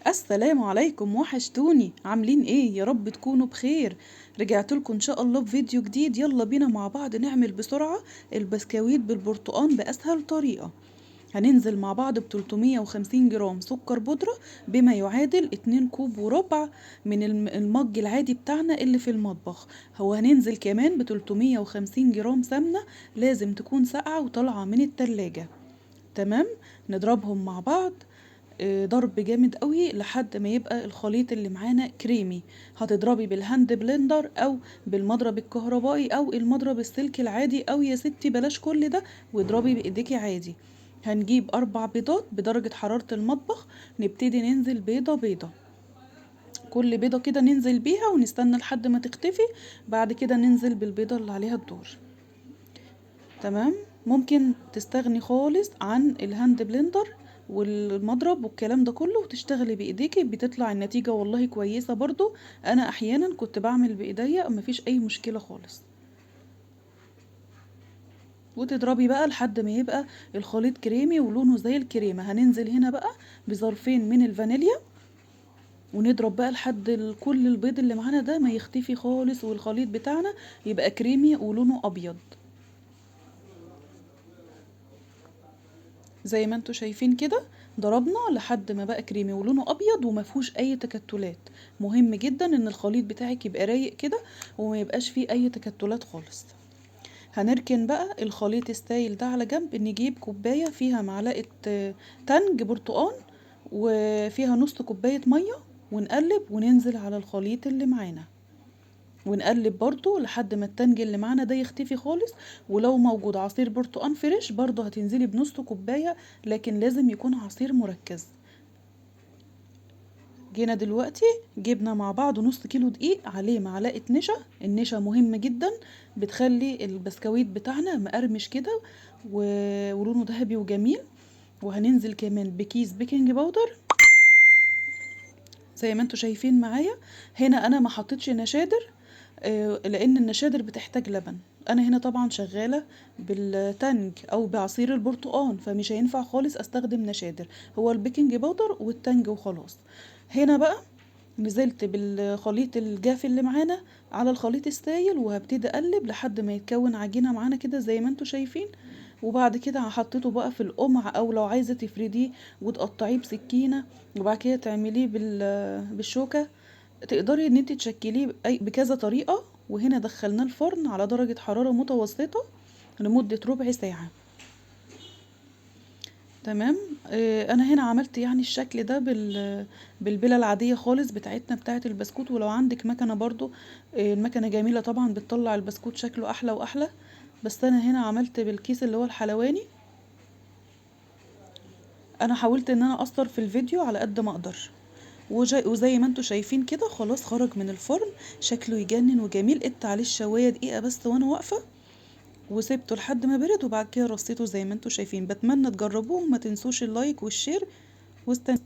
السلام عليكم، وحشتوني، عاملين ايه؟ يا رب تكونوا بخير. رجعت لكم ان شاء الله بفيديو جديد. يلا بينا مع بعض نعمل بسرعة البسكويت بالبرتقال بأسهل طريقة. هننزل مع بعض ب 350 جرام سكر بودرة بما يعادل 2 كوب وربع من المج العادي بتاعنا اللي في المطبخ. هو هننزل كمان ب 350 جرام سمنة، لازم تكون ساقعة وطالعة من التلاجة. تمام، نضربهم مع بعض ضرب جامد قوي لحد ما يبقى الخليط اللي معانا كريمي. هتضربي بال hand blender او بالمضرب الكهربائي او المضرب السلك العادي، او يا ستي بلاش كل ده واضربي بايديكي عادي. هنجيب 4 بيضات بدرجة حرارة المطبخ، نبتدي ننزل بيضة بيضة، كل بيضة كده ننزل بيها ونستنى لحد ما تختفي، بعد كده ننزل بالبيضة اللي عليها الدور. تمام، ممكن تستغني خالص عن ال hand blender والمضرب والكلام ده كله وتشتغلي بايديكي، بتطلع النتيجة والله كويسة برضو. انا احيانا كنت بعمل بايديا، مفيش اي مشكلة خالص. وتضربي بقى لحد ما يبقى الخليط كريمي ولونه زي الكريمة. هننزل هنا بقى بظرفين من الفانيليا ونضرب بقى لحد كل البيض اللي معانا ده ما يختفي خالص، والخليط بتاعنا يبقى كريمي ولونه ابيض زي ما انتوا شايفين كده. ضربنا لحد ما بقى كريمي ولونه ابيض وما فيهوش اي تكتلات. مهم جدا ان الخليط بتاعك يبقى رايق كده وما يبقاش فيه اي تكتلات خالص. هنركن بقى الخليط السايل ده على جنب. نجيب كوباية فيها معلقه تنج برتقان وفيها نص كوباية مية، ونقلب وننزل على الخليط اللي معانا، ونقلب برضو لحد ما التنج اللي معانا ده يختفي خالص. ولو موجود عصير برتقان fresh برضو هتنزلي بنص كوباية، لكن لازم يكون عصير مركز. جينا دلوقتي جبنا مع بعض نص كيلو دقيق عليه معلقة نشا. النشا مهم جدا، بتخلي البسكويت بتاعنا مقرمش كده ولونه ذهبي وجميل. وهننزل كمان بكيس baking powder زي ما انتوا شايفين معايا. هنا انا ما حطيتش نشادر لان النشادر بتحتاج لبن. انا هنا طبعا شغالة بالتنج او بعصير البرتقان، فمش هينفع خالص استخدم نشادر، هو ال baking powder والتنج وخلاص. هنا بقى نزلت بالخليط الجاف اللي معانا على الخليط السايل، وهبتدي اقلب لحد ما يتكون عجينه معانا كده زي ما انتوا شايفين. وبعد كده حطيته بقى في القمع، او لو عايزه تفرديه وتقطعيه بسكينة وبعد كده تعمليه بالشوكة، تقدري ان انت تشكليه بكذا طريقه. وهنا دخلناه الفرن على درجه حرارة متوسطه لمدة ربع ساعة. تمام، انا هنا عملت يعني الشكل ده بالبله العادية خالص بتاعتنا بتاعه البسكوت. ولو عندك مكنه برضو، المكنه جميلة طبعا، بتطلع البسكوت شكله احلى واحلى. بس انا هنا عملت بالكيس اللي هو الحلواني. انا حاولت ان انا اقصر في الفيديو على قد ما اقدر. وزي ما انتوا شايفين كده خلاص خرج من الفرن، شكله يجنن وجميل. قدت عليه الشوايه دقيقة بس وانا واقفة، وسبته لحد ما برد، وبعد كده رصيته زي ما انتوا شايفين. بتمنى تجربوه وما تنسوش ال like وال share، واستنوا.